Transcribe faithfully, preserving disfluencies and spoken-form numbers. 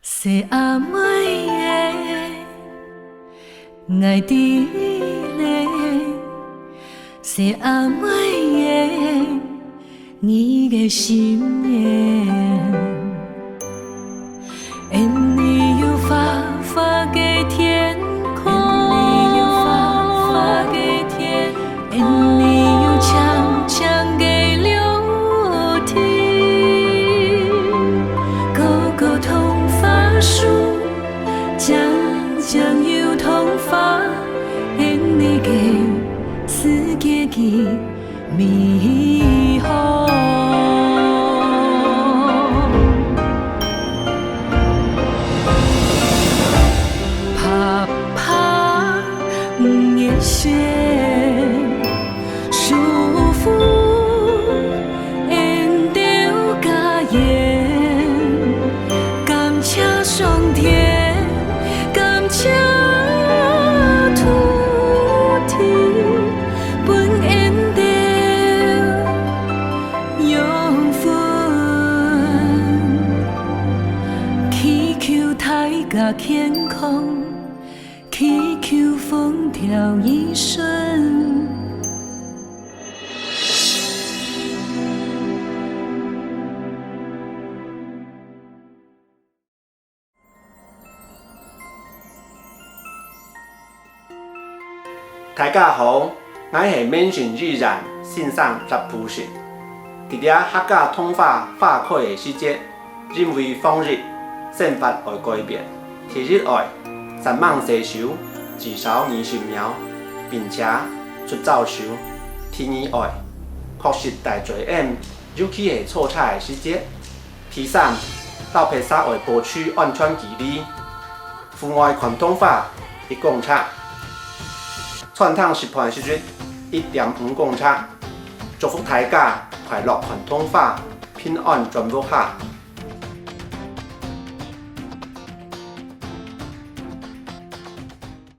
細阿妹仔，𠊎知咧，細阿妹仔，你个心願。因為有花花个天空，因為有花花个天 因為有青青个綠地，高高桐花樹，靜靜又桐花，因為个世界个美好。啪啪 五月雪，舒服𫣆兜家園。感謝上天，感謝土地，分𫣆兜養分。祈求大家健康， 祈求風調雨順。大家好，𠊎係面身藝人先生葉普成。在這客家桐花花開个時節， 因為防疫，生活愛改變。第一愛，煞猛洗手，至少二十秒，並且捽燥手。第二愛，確實戴嘴掩，尤其係坐車个時節。第三，摎別儕愛保持安全距離。戶外看桐花，一公尺；餐廳食飯時節，一點五公尺。祝福大家快樂看桐花， 平安轉屋下。